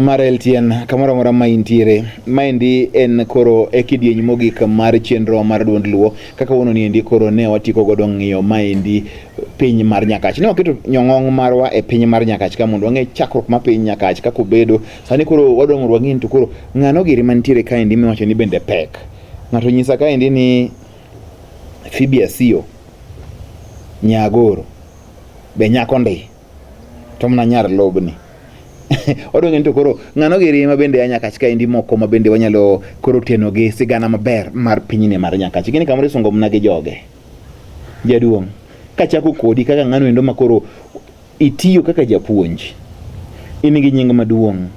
Mar LTN kamoro amora ma intiere, maendi en koro e kidieny mogik mar chenro mar duond Luo. Kaka wuono ni endi koro ne watiko godo ng'iyo maendi piny mar Nyakach. Ne waketo nyong'ong marwa e piny mar Nyakach ka mondo wang'e chakruok mar piny Nyakach kaka obedo. Sani koro wadwa mondo wang'e ni to koro ng'ano giri mantiere kaendi miwacho ni bende pek. Ng'ato nyisa kaendi ni Phoebe Asiyo Nyagoro be nyako ndi. To mana nyar lobni. Odong' en to koro ng'ano giri ma bende a Nyakach kaendi moko ma bende wanyalo koro teno gi sigana maber mar pinyni mar Nyakach. Gini kamoro isungo mana gi joge. Jaduong', kachako kodi kaka ng'ano endo ma koro itiyo kaka japuonj, in gi nying maduong',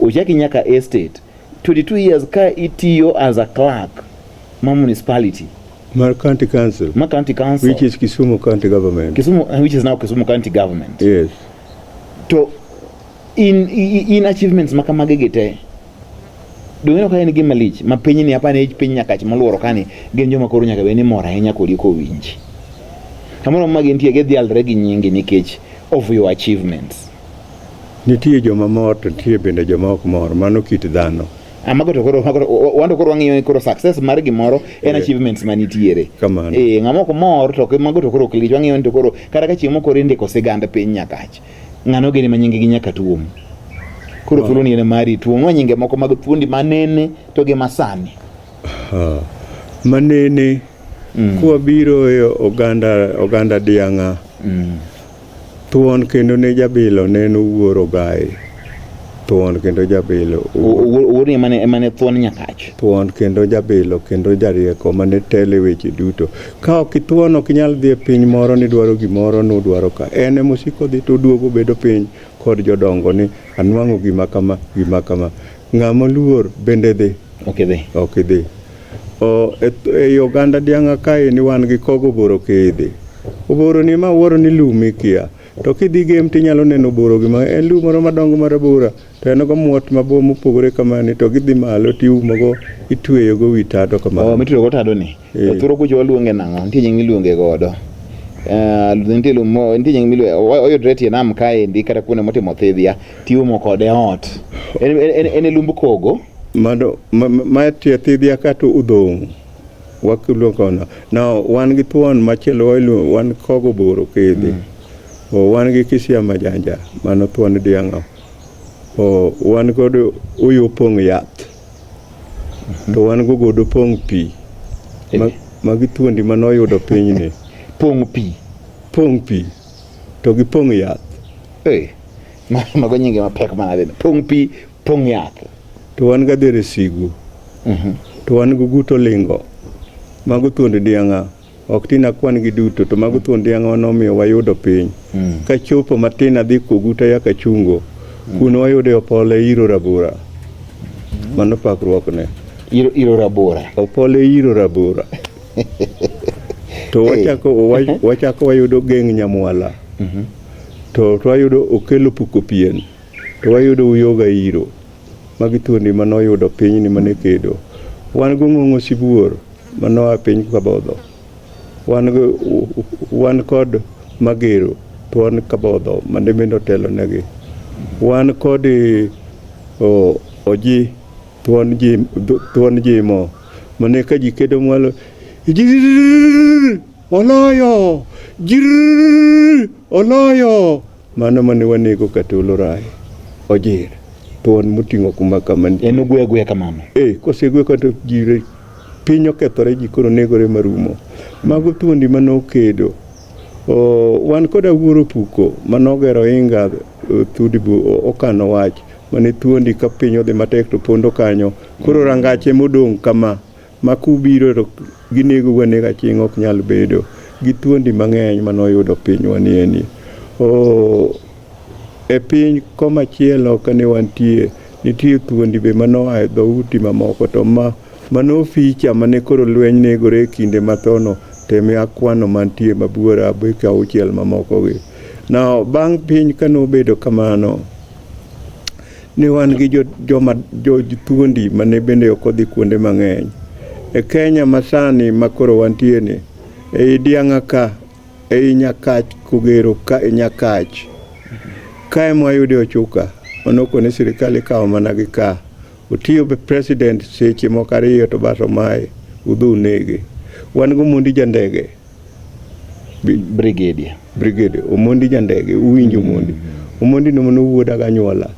ochaki nyaka estate, 22 years ka itiyo as a clerk ma municipality. Mar county council. Ma county council. Which is Kisumu County Government. Kisumu, which is now Kisumu County Government. Yes. To in achievements ma kamagi gi te, donge ka en gima lich ma pinyni apa ni piny Nyakach moluoro kani gin joma koro nyaka bed ni mor ahinya kodi kowinji. Kamoro ma gintie gidhialre gi nyingi nikech of your achievements. Nitie joma mor to nitie bende joma ok mor, mano kit dhano. Mago to koro wan to koro wang'iyo ni koro success mar gimoro en achievements manitiere. Kamano. Ng'ama ok mor to mago to koro ok lich. Wang'iyo ni to koro kata ka chieng' moro koro indiko sigand piny Nyakach, ng'ano gini ma nyinge gi nyaka tuom. Koro thuolo ni en mari, tuomwa nyinge moko mag thuondi manene to gi masani. Manene kwabiro e oganda Diang'a. Thuon kendo ne jabilo ne en Owuor Ogai. Thuon kendo jabilo. Owuor ni emane thuon Nyakach. Thuon kendo jabilo kendo jarieko mane tele weche duto. Ka ok ithuon ok inyal dhi e piny moro ni dwaro gimoro nudwaro ka. En ema osiko dhi to oduogo bedo piny kod jodongo ni anwang'o gima kama, gima kama. Ng'ama oluor bende dhi. Ok idhi. Ok idhi. E oganda Diang'a kae ni wan gi kogo oboro kidhi. Oboro ni ma wuoro ni lum ikia. To kidhi game tinyalo neno oboro gima en lum moro madongo marabora to en go muot mabor mopogore kamani to gidhi malo tiumogo itweyogo wi tado kamano. Oh, mitweyogo tado ni. To thuro kucho waluonge nang'o? Nitie nying miluonge godo. Nitie lum mo, nitie nying miluonge, oyudre e tie nam kaendi kata kuonde motimo thidhia tiumo kode ot. En e lumb kogo. Mano ma tie thidhia kata udhong'. Waluongo kono. Now wan gi thuon machielo waluongo wan kogo boro kidhi. Wan gi kisia majanja mano thuon diang'o. Wan kod oyo pong' yath. To wan go godo pong' pi. Magi thuondi manoyudo pinyni. Pong' pi. Pong' pi. To gi pong' yath. Mago nyinge mapek manade. Pong' pi, pong' yath. To wan gadhere sigu. To wan go guto lingo. Mago thuond diang'a. Ok tin akwan gi duto to mago thuond diang'a nomiyo wayudo piny. Kachopo matin adhi Koguta ya Kachungo. Kuno wayude Opole iro rabora. Mano pakruok ne. Iro rabora. Opole iro rabora. To wachako wayudo Geng' Nyamwala. To wayudo Okelo Puko Pien. To wayudo Uyoga iro. Magi thuondi manoyudo pinyni mane kedo. Wan go Ng'ong'o Sibuor manoa piny Kabodho. Wan kod Magero thuon Kabodho mane bende otelo negi. Wan kod Oji thuon Jimo mane ka ji kedo mwalo oloyo oloyo mano mane wanego Katolo Rai Ojir thuon moting'o kuma kama nitie. En ogwe agweya kamano. Kosegwe ka to ji piny okethore ji koro negore marumo. Mago thuondi manokedo. Wan kod Awuoro Puko manogero ohinga thudi okano wach mane thuondi ka piny odhi matek to pondo kanyo. Koro rangache modong' kama ma kubiro to ginego anega aching' ok nyal bedo. Gi thuondi mang'eny manoyudo pinywa ni eni. E piny komachielo kane wantie nitie thuondi be manoa e dhouti mamoko to ma mano ficha mane koro lweny negore e kinde mathono teme akwano mantie mabuora abek auchiel mamoko gi. Now bang' piny kanobedo kamano ne wan gi joma jo thuondi mane bende ok odhi kuonde mang'eny. E Kenya masani makoro wantie ni ei Diang'a ka ei Nyakach Kogero ka e Nyakach ka ema wayude Ochuka. Manokone sirikal ikawo mana gi ka. Otiyo be president seche moko ariyo to bas omaye. Udhi unege. Wan gi Omondi Jandege. Brigadier. Brigade. Omondi Jandege. Uwinjo Omondi. Omondi no mano wuoda ganyuola.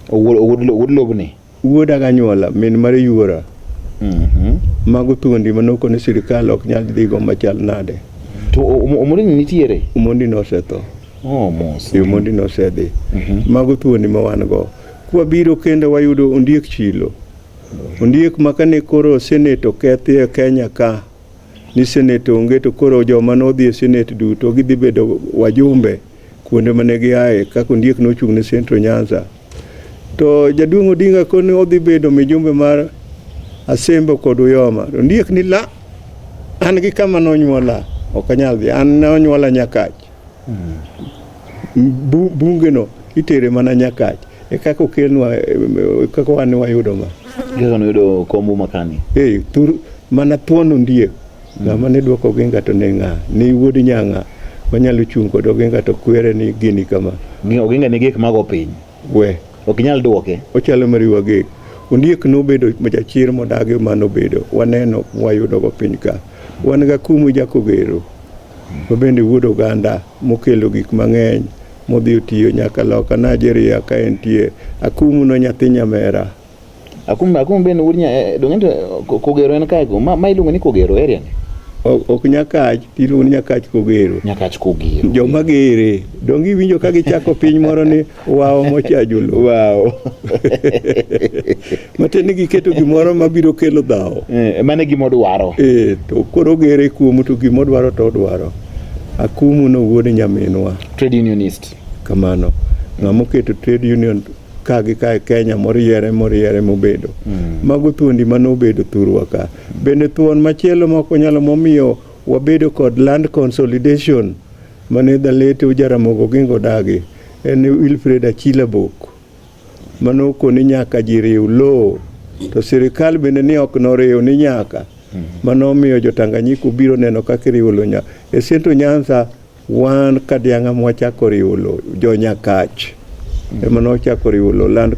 Owuod lobni. Wuoda ganyuola, min mare yuora. Mago thuondi manokone sirikal ok nyal dhigo machal nade. To Omondi ni nitiere? Omondi nosetho. Oh, mos. Omondi nosedhi. Mago thuondi ma wan go. Kwabiro kendo wayudo Ondiek Chilo. Ondiek ma kane koro Senate okethi e Kenya ka, ni Senate onge to koro joma nodhi e Senate duto gidhi bedo wajumbe kuonde mane giaye kaka Ondiek nochung' ne Central Nyanza. To jaduong' Odinga koni odhi bedo mijumbe mar Asembo kod Uyoma. To Ondiek ni la, an gi kama nonyuola, ok anyal dhi. An nonyuola Nyakach. Bunge no itere mana Nyakach. E kaka okelnwa, kaka wan wayudo ma. Kaka noyudo kombu makani. Eh, thur, mana thuon Ondiek. Ng'ama ne dwoko Oginga to ne ng'a? Ne wuod nyang'a manyalo chung' kod Oginga to kwere ni gini kama. Oginga ni gik mago piny. We. Ok inyal duoke. Ochalo mariwa gek. Ondiek nobedo jachir modagi manobedo. Waneno wayudo go piny ka. Wan ga Kumu Jakogero. Ma bende wuod oganda mokelo gik mang'eny modhi otiyo nyaka loka Nigeria ka entie. Akumu no nyathi nyamera. Akum bende wuod nya donge to Kogero en kae ma iluongo ni Kogero area ni. Ok Nyakach, iluongo ni Nyakach Kogero. Nyakach Kogero. Joma gere. Donge iwinjo ka gichako piny moro ni wao mochajulo. Wao. Matiende ni giketo gimoro mabiro kelo dhawo. Mano e gima odwaro. To koro ogere kuomu to gima odwaro to odwaro. Akumu no wuod nyaminwa. Trade unionist. Kamano. Ng'ama oketo trade union ka gi ka e Kenya moriere moriere mobedo. Mago thuondi manobedo thurwa ka. Bende thuon machielo mok wanyalo momiyo wabedo kod land consolidation mane the late Jaramogi Oginga Odagi en Wilfred Achila Bok mano koni nyaka ji riw lowo to sirikal bende ni ok noriw ni nyaka mano omiyo jo Tanganyika obiro neno kaka iriwo lowo e Central Nyanza. Wan Kadiang'a mwachako riwo lowo jo Nyakach ema nochako riwo lowo land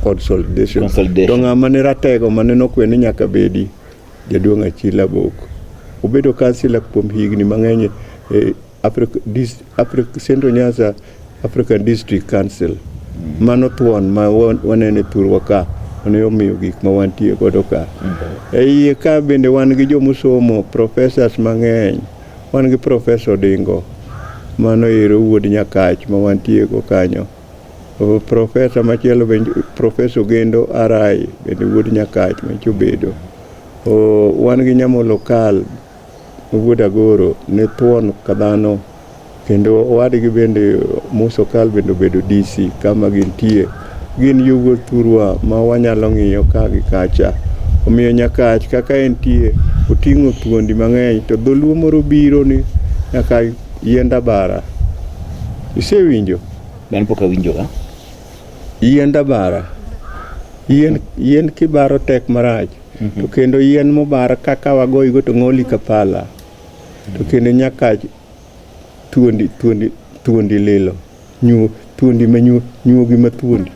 consolidation. Consolidation. To ng'ama ne ratego mane nokwe ni nyaka bedi jaduong' Achila Bok. Obedo kansila kuom higni mang'eny e Africa, Africa, Central Nyanza African District Council. Mano thuon ma waneno e thurwa ka mane omiyo gik ma wantie godo ka. E iye ka bende wan gi jomosomo professors mang'eny. Wan gi Professor Odingo, mano ero wuod Nyakach ma wantie go kanyo. Professor machielo bende Professor Ogendo RI bende wuod Nyakach mancho obedo. Wan gi Nyamolo Kal wuod Agoro ne thuon ka dhano kendo owadgi bende Musa Okal bende obedo DC kama gintie. Gin yowuot thurwa ma wanyalo ng'iyo ka gi kacha. Omiyo Nyakach kaka entie oting'o thuondi mang'eny to dholuo moro biro ni nyaka yiend abara. Isewinjo? An pok awinjo ga. Yiend abara. Yien, yien kibaro tek marach. To kendo yien mobar kaka wagoyigo to ng'oli ka pala. To kendo Nyakach thuondi thuondi thuondi lilo. Nyuo thuondi ma nyuo nyuogi ma thuondi.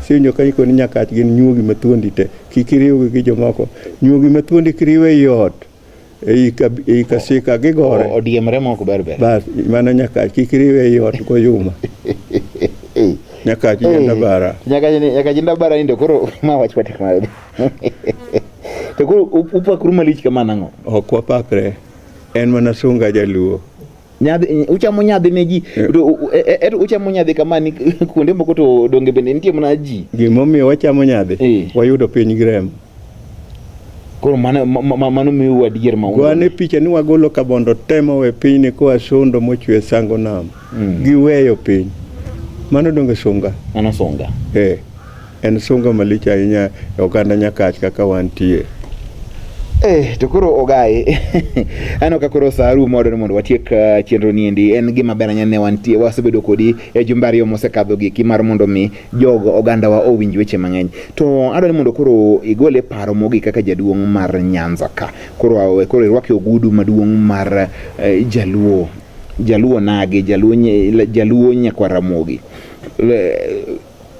Isewinjo ka ikoni Nyakach gin nyuogi ma thuondi te. Kik iriwgi gi jomoko. Nyuogi ma thuondi kiriwo ei ot, ei ei kasika gigore. Odiemre ma ok ber ber. Bas, mano Nyakach kik iriwe ei ot goyuma. Nyakach yiend abara. Nyakach ni Nyakach yiend abara ni to koro ma wach matek manade. To koro upakru malich kama nang'o? Ok wapakre. En mana sunga jaluo. Nyadhi uchamo nyadhi ne ji. To uchamo nyadhi kama ni kuonde moko to donge bende nitie mana ji. Gimomiyo wachamo nyadhi, wayudo piny gi remo. Koro mano mano miyo adier ma Go ane picha ni wagolo kabondo te mowe pinyni koa Sondo mochwe Sango Nam. Giweyo piny. Mano donge sunga? Mano sunga. En sunga malich ahinya e oganda Nyakach kaka wantie. To koro ogaye aneno ka koro saa rumo wadwaro mondo watiek chenro ni endi. En gima ber ahinya ne wantie, wasebedo kodi e jumbe ariyo mosekadho gi mar mondo mi jogo ogandawa owinj weche mang'eny. To adwaro ni mondo koro igole paro mogik kaka jaduong' mar Nyanza ka. Koro, koro irwake ogudu maduong' mar Jaluo. Jaluo nage, Jaluo, Jaluo nyakwar Ramogi.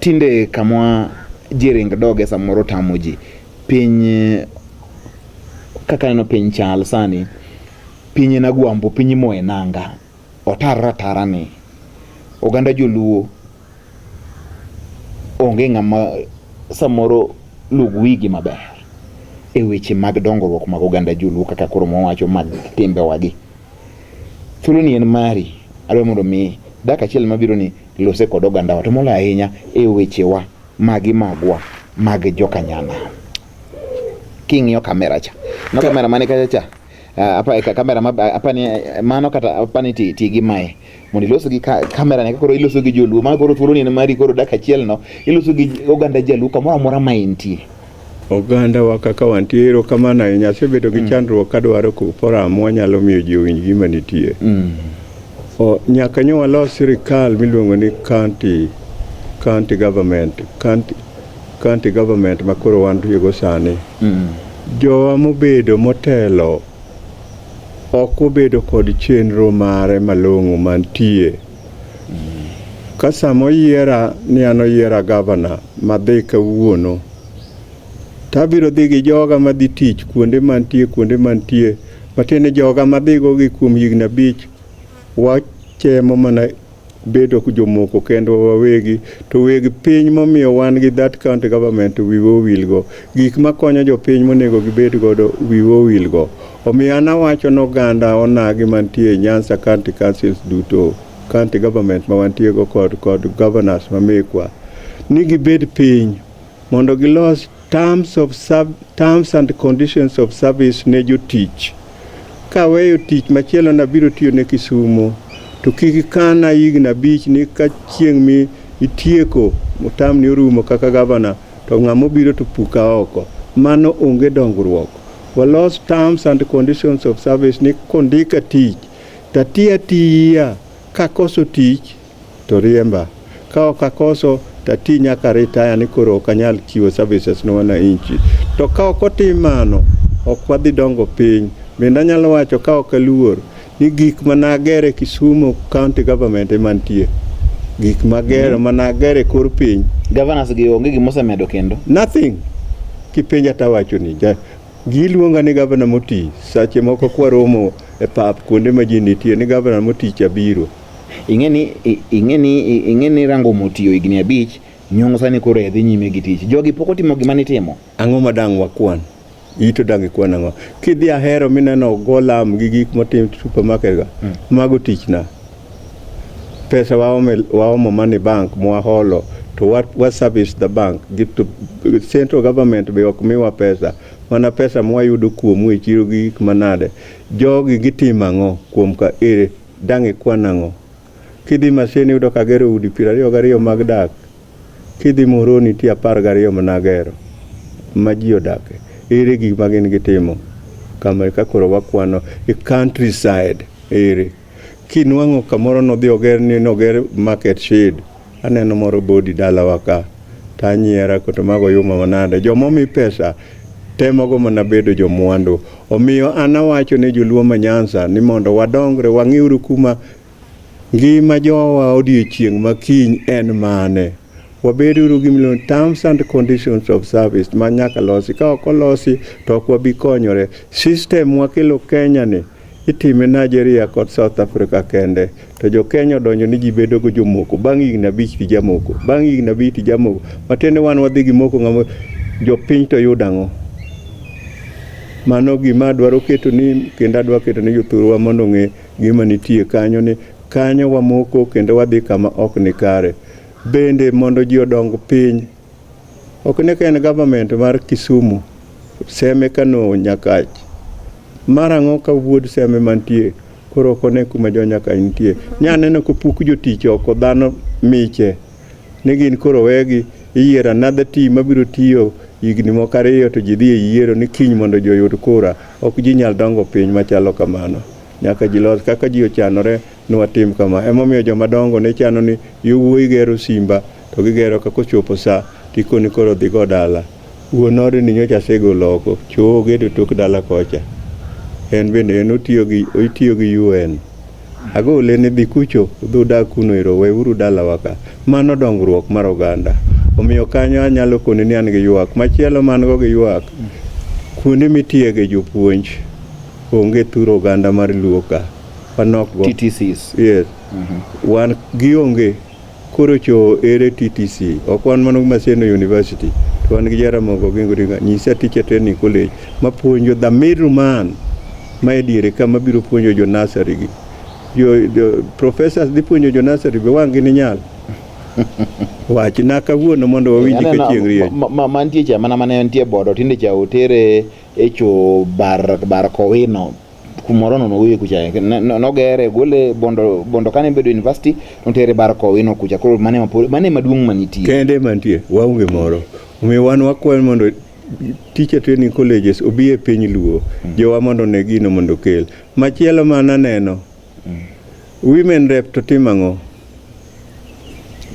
Tinde kama ji ring doge samoro tamo ji. Piny kaka aneno piny chal sani, piny en agwambo, piny imoye nanga. Otarre atara ni oganda joluo onge ng'ama samoro lug wigi maber e weche mag dongruok mag oganda joluo kaka koro mwawacho mag timbewagi. Thuolo ni en mari, adwa mondo mi dakika achiel mabiro ni lose kod ogandawa to moloyo ahinya e wechewa magi magwa mag jokanyana. King'iyo kamera cha, no kamera mane kacha cha apa ka kamera ma apa ni mano kata apa ni ti, ti gi mae mondo ilos gi ka, kamera ne koro iloso gi joluo ma koro thuolo ni en mari koro dakika achiel no iloso gi oganda jaluo kamoro amora ma entie. Oganda wa kaka wantie erokamano ahinya. Asebedo gi chandruok kadwaro forum mwanyalo miyo ji owinj gima nitie. O, nyaka nyo walos sirikal miluongo ni county government, county government ma koro wantie go sani. Jowa mobedo motelo ok obedo kod chenro mare malong'o mantie. Ka sama oyiera ni an oyiera gavana madhi kawuono, tabiro dhi gi joga madhi tich kuonde mantie kuonde mantie matiende joga madhigo gi kuom higni 5 wachemo mana bedo jomoko kendwa wawegi to weg piny momiyo wan gi that county government wiwa owilgo gik makonyo jopiny monego gibed godo wiwa owilgo omiyo an awacho ni oganda onagi mantie e Nyanza county councils duto county government ma wantie go kod governors ma mekwa ni gibed piny mondo gilos terms and conditions of service ne jotich. Kaweyo tich machielo nabiro tiyo ne Kisumo to kik kana higni 5 ni ka chieng' mi itieko tamni orumo kaka gavana to ng'ama obiro to puka oko. Mano onge dongruok. Walos terms and conditions of service ni kondika tich tatiyo atiya kakoso tich to riemba. Ka ok akoso tati nyaka retire ni koro ok anyal chiwo services ne wananchi. To ka ok otim mano, ok wadhi dongo piny. Bende anyalo wacho ka ok aluor ni gik managero e Kisumu county government ema nitie. Gik magero managero e kor piny. Governors gi onge gima osemedo kendo. Nothing. Kipenja tawacho ni giluonga ni gavana moti. Sache moko kwaromo e pap kuonde ma ji nitie ni gavana moti cha biro. Ing'e ni rango motiyo higni 5 nyong' sani koro dhi nyime gi tich. Jogi pok otimo gima nitimo. Ang'o ma dang' wakwan? Ito dang' ikwan ang'o? Kidhi Ahero mineno ogo lam gi gik motim supermarket ga, mago tichna. Pesa waomo money bank mwaholo to wa service the bank. Gi to central government be ok miwa pesa. Mana pesa mwayudo kuomu e chiro gi gik manade. Jogi gitimo ang'o kuom ka ere dang' ikwan ang'o? Kidhi Maseno iyudo ka agero udi 22 mag dak. Kidhi Muhoroni nitie 12 managero ma ji odake. Ere gik ma gin gitimo? Kama ka koro wakwano e countryside ere. Kinwang'o kamoro nodhi oger ni noger market shed. Aneno moro bodi dalawa ka. Tanyiera to mago yuma manade. Jomomi pesa temogo mana bedo jomwandu. Omiyo an awacho ne joluo ma Nyanza ni mondo wadongre wang'iuru kuma ngima jowa odiechieng' ma kiny en mane. Wabeduru gi miluongo terms and conditions of service ma nyaka losi. Ka ok olosi to ok wabi konyore. System mwakelo Kenya ni itime Nigeria kod South Africa kende. To jo Kenya odonjo ni ji bedo go jomoko. Bang' higni 5 tijamoko. Bang' higni 5 tijamoko. Matiende wan wadhi gi moko ng'ama jopiny to yudo ang'o? Mano gima adwaro keto ni kendo adwa keto ni jothurwa mondo ong'e gima nitie kanyo ni kanyo wamoko kendo wadhi kama ok ni kare. Bende mondo ji odong piny. Ok ni ka en government mar Kisumu, Seme Kano Nyakach. Mar ang'o ka wuod Seme mantie koro ok one kuma jo Nyakach nitie. Nya neno kopuk jotich oko dhano miche ni gin koro wegi iyiero another team mabiro tiyo higni moko 2 to ji dhi e yiero ni kiny mondo ji oyud kura. Ok ji nyal dongo piny machalo kamano. Nyaka ji los kaka ji ochanore ni watim kama. Emomiyo joma dongo ne chano ni yowuoyi gero simba to gigero ka kochopo sa tikoni koro dhi go dala. Wuon odni nyocha asegolo oko, choo ogedo tok dala kocha. En bende en otiyo gi UN. Agole ni dhi kucho, udhi udag kuno ero, weuru dalawa ka. Mano dongruok mar oganda. Omiyo kanyo anyalo koni ni an gi ywak. Machielo man go gi ywak, kuonde mitiege jopuonj onge thuro oganda mar Luo ka. Wanok go. TTCs. Yes. Wan gionge. Koro cho ere TTC. Ok wan mana gi Maseno University. To wan gi Jaramogi Oginga Odinga. Nyisa Teacher Training College mapuonjo the middleman ma e diere ka mabiro puonjo jo nursery gi. Jo professors dhi puonjo jo nursery be wang' gini nyal. Wach na kawuono mondo wawinji ka chieng' rieny. Mantie cha mana mane nitie bodo tinde cha otere e cho bar Kowino kumoro no nowe kucha nogere gole bondo kane bedo university notere bar Kowino kucha koro mane mane maduong' manitie kende mantie waonge moro. Omiyo wan wakwayo mondo teacher training colleges obi e piny Luo. Jowa mondo one gino mondo okel. Machielo mananeno women rep to timo ang'o?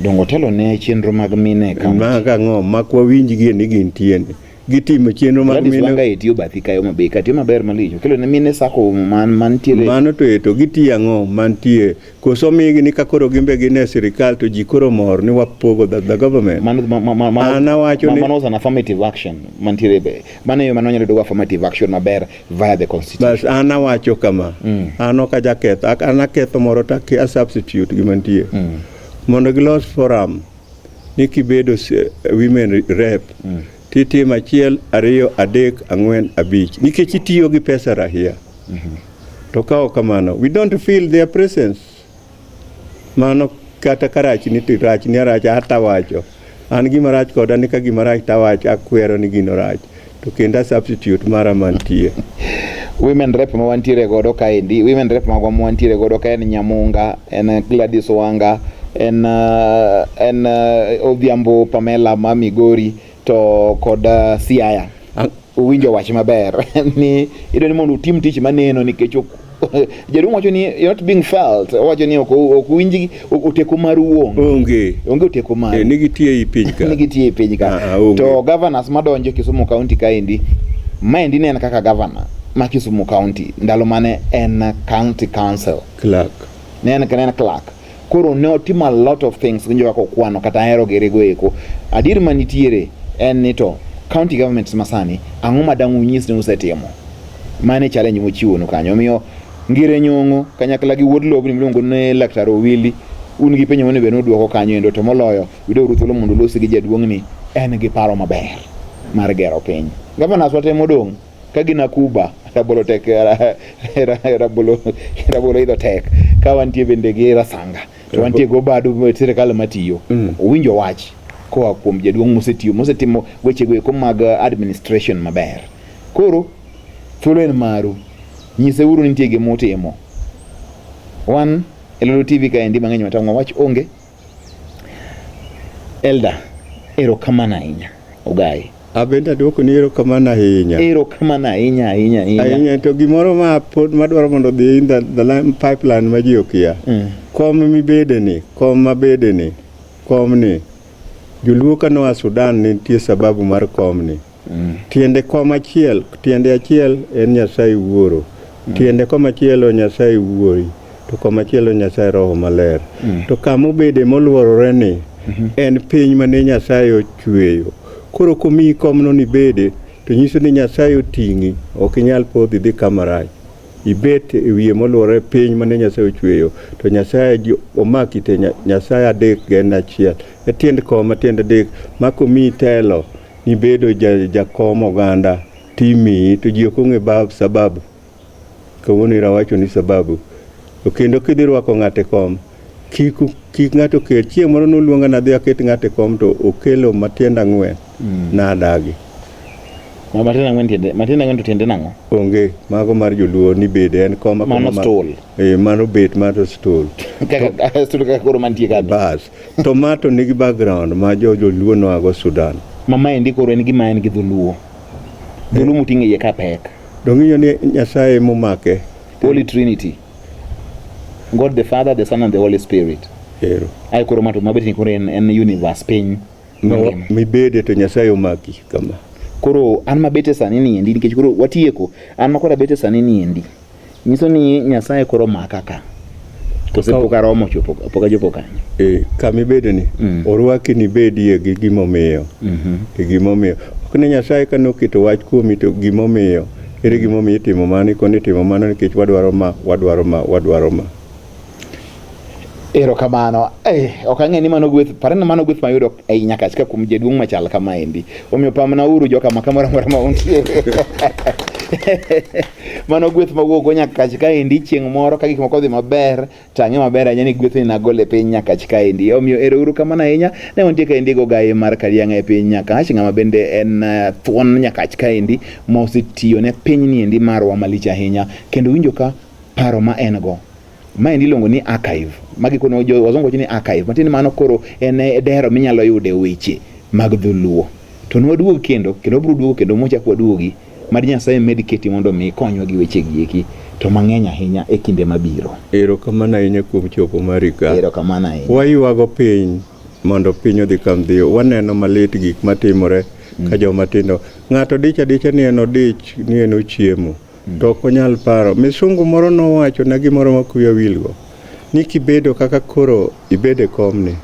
Dongo telo ne chenro mag mine e county. Mag ang'o mak wawinj gie ni gintie ni. Gitimo chenro mag Gladys mine. Wanga e tiyo bathi kayo maber ka tiyo maber malich. Okelo ne mine sako man mantiere Mano to eto gitiyo ang'o mantie koso migi ni ka koro gimbe gin e sirikal to ji koro mor ni wapogo the government. Mano ma An awacho ni mano was an affirmative action mantiere be. Mano yo mano nyalo yudo affirmative action maber via the constitution. Bas an awacho kama. An ok ajaketho, an aketho moro to a substitute gi mantie. Mondo gilos forum ni kibedo women rep titimo 1, 2, 3, 4, 5 nikech itiyo gi pesa rahia. To ka ok kamano, we don't feel their presence. Mano kata ka rach ni to rach ni aracha hata wacho. An gima rach koda ni ka gima rach tawacho akwero ni gino rach. To kendo a substitute mara mantie. Women rep ma wantiere godo kaendi, women rep magwa ma wantiere godo ka en Nyamunga, en Gladys Wanga, en Odhiambo Pamela ma Migori to kod Siaya. Uwinjo wach maber ni idwa ni mondo utim tich maneno nikech ok jaduong' wacho ni you're not being felt. Owacho ni ok winji oteko maru onge. Onge. Onge oteko maru. Ni gitie ei piny ka. Ni gitie e piny ka. Onge. To governors madonjo Kisumu County kaendi, maendi ne en kaka governor ma Kisumu County ndalo mane en county council. Clerk. Ne en clerk. Koro ne otimo a lot of things winjo kaka okwano kata ahero gere go eko. Adier manitiere en ni to county governments masani ang'o ma dang' unyis ni usetimo? Mano e challenge mochiwonu kanyo. Omiyo Ngire Nyong'o kanyakla gi wuod lobni miluongo ni Laktar Owili un gi penjo monego bed ni udwoko kanyo endo to moloyo yuduru thuolo mondo ulosi gi jaduong'ni en gi paro maber mar gero piny. Governors wate modong' ka gin Akuba rabolo tek rabolo idho tek ka wantie bende gi Rasanga to wantie go Obado sirikal matiyo owinjo wach koa kuom jaduong' mosetiyo mosetimo wechego eko mag administration maber. Koro thuolo en maru, nyiseuru ni nitie gima utimo. Wan e Lolwe TV kaendi mang'eny matang'wa wach onge. Elder, erokamano ahinya Ogai. Abende aduoko ni erokamano ahinya. Erokamano ahinya ahinya ahinya. Ahinya to gimoro ma pod madwaro mondo odhi in the line, pipeline ma ji okia. Kom mibede ni, kom mabede ni, kom ni. Joluo ka noa Sudan ne nitie sababu mar kom ni. Tiende kom achiel, tiende achiel en Nyasaye Wuoro. Tiende kom achielo Nyasaye Wuoyi, to kom achielo Nyasaye Roho Maler. To kama obede moluorore ni en piny mane Nyasaye ochweyo. Koro komiyi komno nibede, to nyiso ni Nyasaye oting'i, ok inyal podho idhi kama rach. Ibet e wiye moluorore piny mane Nyasaye ochweyo, to Nyasaye omaki te Nyasaye adek gen achiel. E tiend kom tiend adek ma komiyi telo nibedo jakom oganda timiyi to ji ok ong'e sababu. Kawuono ira wacho ni sababu. To kendo kidhi rwako ng'ato e kom, kik ng'ato kel. Chieng' moro noluonga nadhi aket ng'ato e kom to okelo matiende ang'wen. Nadagi. Ma matiende ang'wen tiende, matiende ang'wen to tiende nang'o? Onge, mago mar joluo ni bede en kom Mano stool. Mano bet mar stool. Kaka stool kaka koro mantie ka. Bas. To ma to nigi background ma jo joluo noago Sudan. Ma maendi koro en gima en gi dholuo. Dholuo moting'o iye ka pek. Dong' ni Nyasaye momake. Holy Trinity. God the Father, the Son and the Holy Spirit. Ero. Ai koro ma to mabet ni koro en universe piny. No, mibede to Nyasaye omaki kama. Koro an mabete sani ni endi nikech koro watieko an ma koro abete sani ni endi. Nyiso ni Nyasaye koro maka ka. Kose pok aromo chopo, pok achopo kanyo. E, kama ibedo ni orwaki ni bedie gi gimomiyo. E gimomiyo. Ok ni Nyasaye ka noketo wach kuomi to gimomiyo. Ere gimomiyo itimo mano, ikoni itimo mano nikech wadwaro ma, wadwaro ma, wadwaro ma. Erokamano. Ok ang'e ni mano gweth, par ni mano gweth mayudo ei Nyakach ka kuom jaduong' machal kamaendi. Omiyo pamna uru joka ma kamoro amora ma untie. Mano gweth mawuok go Nyakach kaendi chieng' moro ka gik moko odhi maber to ang'e maber ahinya ni gwethni nagolo e piny Nyakach kaendi. Omiyo ero uru kamano ahinya. Ne wantie kaendi go Gai mar Kariang'a e piny Nyakach, ng'ama bende en thuon Nyakach kaendi mosetiyo ne pinyni endi marwa malich ahinya kendo winjo ka paro ma en go. Maendi iluongo ni archive. Magi kono jo wazungu wacho ni archive. Matiende ni mano koro en e dero minyalo yude weche mag dholuo. To nwaduog kendo, kendo wabiro duogo kendo mwachak waduogi. Mad Nyasaye med keti mondo mi ikonywa gi weche gi eki to mang'eny ahinya e kinde mabiro. Erokamano ahinya kuom chopo mari ka. Erokamano ahinya. Waywago piny mondo piny odhi kam dhiyo. Waneno malit gik matimore ka joma tindo. Ng'ato dich adicha ni en odich ni en ochiemo. To ok onyal paro. Misungu moro nowacho na gimoro ma wiya wilgo. Ni kibedo kaka koro ibedo e komni,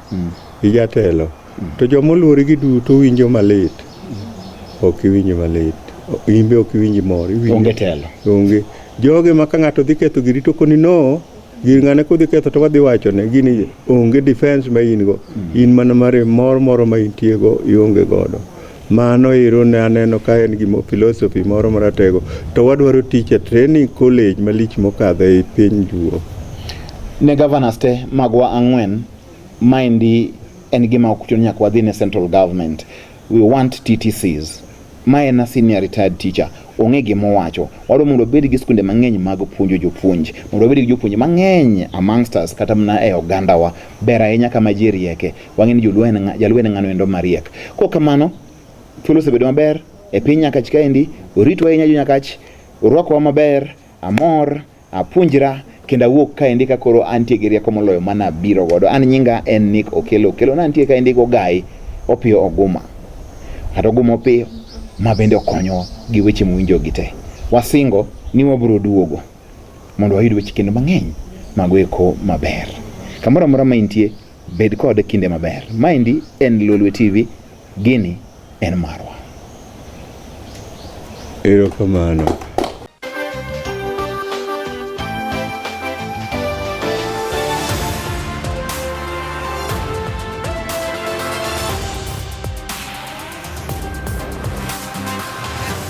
ijatelo, to joma oluori gi duto winjo malit. Ok iwinj malit. In be ok iwinj mor. Onge telo. Onge. Joge ma ka ng'ato dhi ketho giri to koni no, gir ng'ane kodhi ketho to wadhi wachone gini onge defense ma in go. In mana mare mor moro ma intie go ionge godo. Mano ero ne aneno ka en gimo philosophy moro maratego. To wadwaro teacher training college malich mokadho ei piny Luo. Ne governors te magwa ang'wen, maendi en gima ok chuno nyaka wadhi ne central government. We want TTCs. Ma en a senior retired teacher. Ong'e gima owacho. Wadwa mondo wabed gi skunde mang'eny mag puonjo jopuonj. Mondo wabed gi jopuonj mang'eny amongst us kata mana e ogandawa. Ber ahinya kama ji rieke. Wang'e ni joluo en jaluo en ng'ano endo mariek. Kok kamano, thuolo osebedo maber e piny Nyakach kaendi. Oritwa ahinya jo Nyakach. Orwakowa maber. Amor. Apuonjra kendo awuok kaendi ka koro antie gi rieko moloyo mana abiro godo. An nyinga en Nick Okello Okello. Na antie kaendi go Gai Opiyo Oguma. Kata Oguma Opiyo ma bende okonyowa gi weche mwinjo gi te. Wasingo ni wabiro duogo mondo wayud weche kendo mang'eny mago eko maber. Kamoro amora ma intie, bed kod kinde maber. Maendi en Lolwe TV, gini en marwa. Erokamano.